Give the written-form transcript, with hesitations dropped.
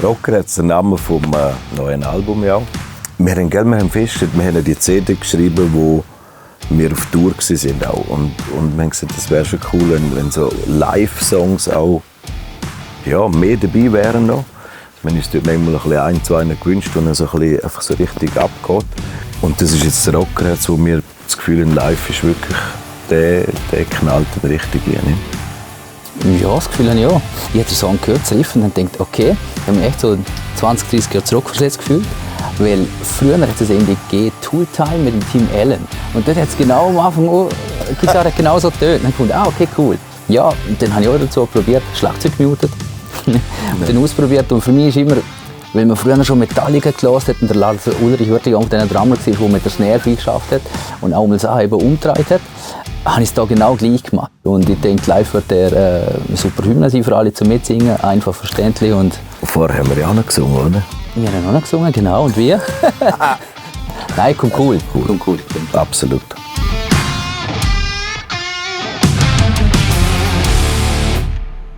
Rocker hat den Namen vom neuen Album, ja. Wir haben festgestellt, wir haben die CD geschrieben, wo wir auf Tour waren auch. Und wir haben gesagt, das wäre schon cool, wenn so Live-Songs auch ja, mehr dabei wären noch. Wir haben uns dort manchmal ein, zwei gewünscht, wo er so einfach so richtig abgeht. Und das ist jetzt der Rockerherz, wo wir das Gefühl haben, live ist wirklich der knallt den richtigen. Ne? Ja, das Gefühl habe ich auch. Ich habe den Song gehört, das Riff, und dann gedacht, okay, ich habe mich echt so 20, 30 Jahre zurückversetzt gefühlt. Weil früher hat es irgendwie gegeben, Tool-Time mit dem Team Allen. Und dort hat es genau am Anfang auch, die Gitarre genau so getönt. Und dann dachte ich, okay, cool. Ja, und dann habe ich auch dazu probiert, Schlagzeug gemutet. Und dann ausprobiert. Und für mich ist immer, weil man früher schon Metallica gehört hat und der Lars Ulrich wirklich auch der Drummer war, der mit der Snare viel geschafft hat und auch mal Sachen eben umgedreht hat, habe ich es da genau gleich gemacht. Und ich denke, live wird der super Hymne sein für alle zum Mitsingen, einfach verständlich. Und vorher haben wir ja auch noch gesungen, oder? Wir haben auch noch gesungen, genau. Und wir? Nein, kommt cool. Kommt cool. Absolut.